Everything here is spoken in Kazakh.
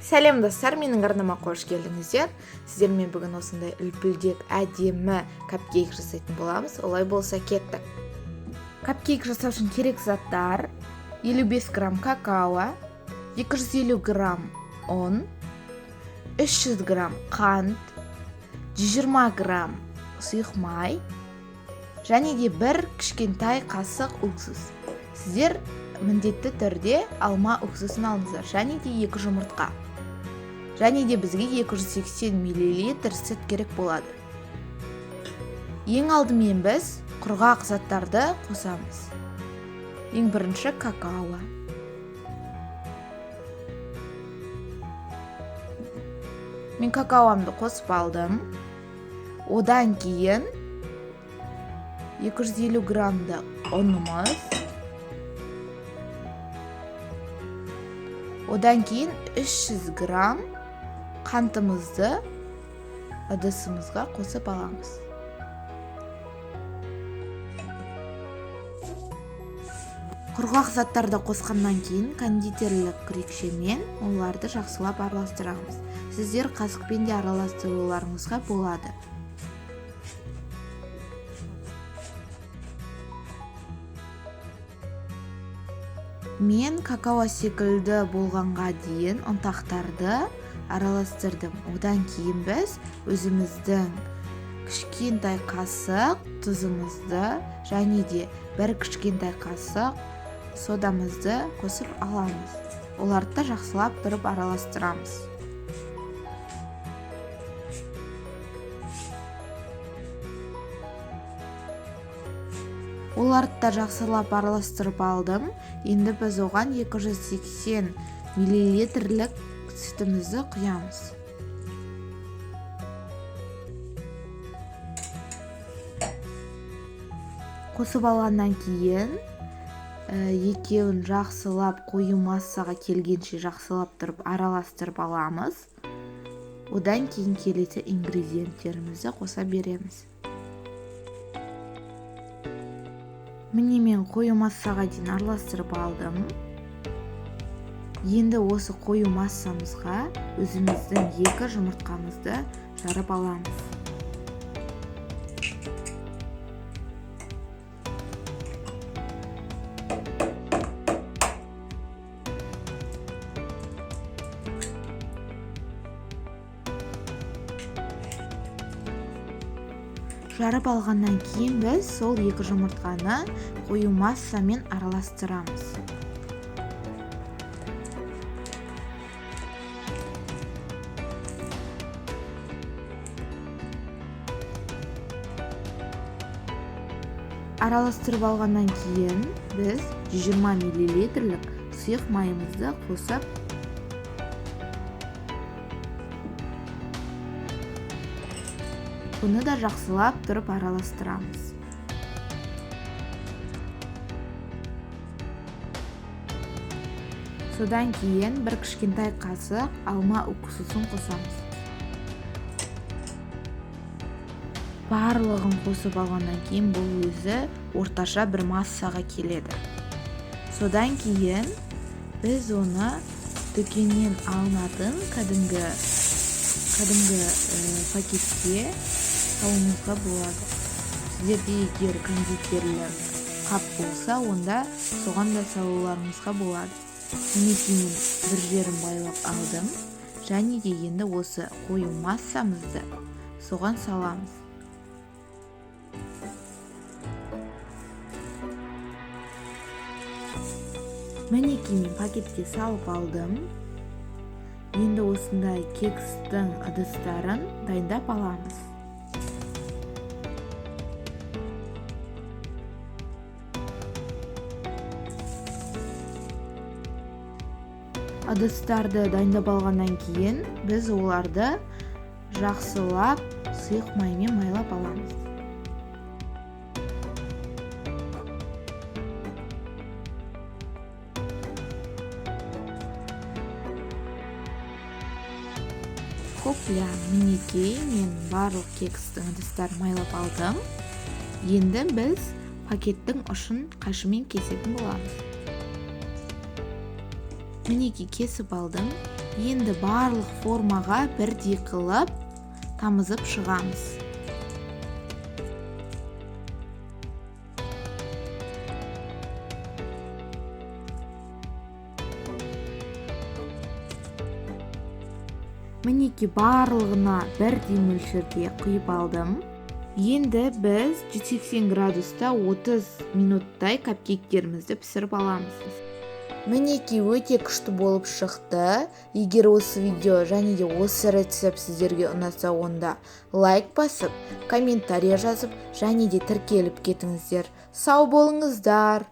Сәлем, достар, менің арнама қош келдіңіздер. Сіздермен бүгін осындай үлпілдек, әдемі капкейк жасайтын боламыз. Олай болса, кеттік. Капкейк жасау үшін керек заттар: 55 грамм какао, 250 грамм ұн, 300 грамм қант, 120 грамм сұйық май және де бір кішкентай қасық уксус. Сіздер міндетті түрде алма уксусын алыңыздар. Және де екі жұмыртқа. Және де бізге 280 миллилитр сүт керек болады. Ең алдымен біз құрғақ заттарды қосамыз. Ең бірінші какао. Мен какаомды қосып алдым. Одан кейін 250 граммды ұнымыз. Одан кейін 300 грамм қантымызды ыдысымызға қосып аламыз. Құрғақ заттарды қосқаннан кейін кондитерлік күрекшемен оларды жақсылап араластырамыз. Сіздер қасықпен де араластыруларыңызға болады. Мен какао секілді болғанға дейін ұнтақтарды араластырдым. Одан кейін біз өзіміздің кішкентай қасық тұзымызды және де бір кішкентай қасық содамызды қосып аламыз. Оларды да жақсылап тұрып араластырамыз. Оларды да жақсылап араластырып алдым. Енді біз оған 280 миллилитрлік сүтімізді құямыз. Қосып алғаннан кейін екеуін жақсылап, қою массаға келгенше жақсылап тұрып араластырып аламыз. Одан кейін келесі ингредиенттерімізді қоса береміз. Міне, мен қою массаға дейін араластырып алдым. Енді осы қою массамызға өзіміздің екі жұмыртқамызды жарып аламыз. Жарып алғаннан кейін біз сол екі жұмыртқаны қою массамен араластырамыз. Араластырып алғаннан кейін біз 120 миллилитрлік сұйық майымызды қосып, бұны да жақсылап тұрып араластырамыз. Содан кейін бір кішкентай қасық алма уксусын қосамыз. Барлығын қосып алғаннан кейін бұл өзі орташа бір массаға келеді. Содан кейін біз оны дүкеннен алынатын кәдімгі пакетке салуымызға болады. Сіздерде егер кондитерлік қап болса, онда соған да салуларыңызға болады. Мінекей, мен бір жерін байлап алдым. Және де енді осы қою массамызды соған саламыз. Мінекей, мен пакетке салып алдым. Енді осындай кекстің ыдыстарын дайындап аламыз. Ыдыстарды дайындап алғаннан кейін біз оларды жақсылап сұйық маймен майлап аламыз. Хопля, мінекей, мен барлық кекстің ыдыстарын майлап алдым. Енді біз пакеттің ұшын қайшымен кесетін боламыз. Мінекей, кесіп алдым. Енді барлық формаға бірдей қылып тамызып шығамыз. Мінекей, барлығына бірдей мөлшерде құйып алдым. Енді біз 180 градуста 30 минуттай капкейктерімізді пісіріп аламыз. Мінекей, өте күшті болып шықты. Егер осы видео және де осы рецепт сіздерге ұнаса, онда лайк басып, комментарий жазып және де тіркеліп кетіңіздер. Сау болыңыздар.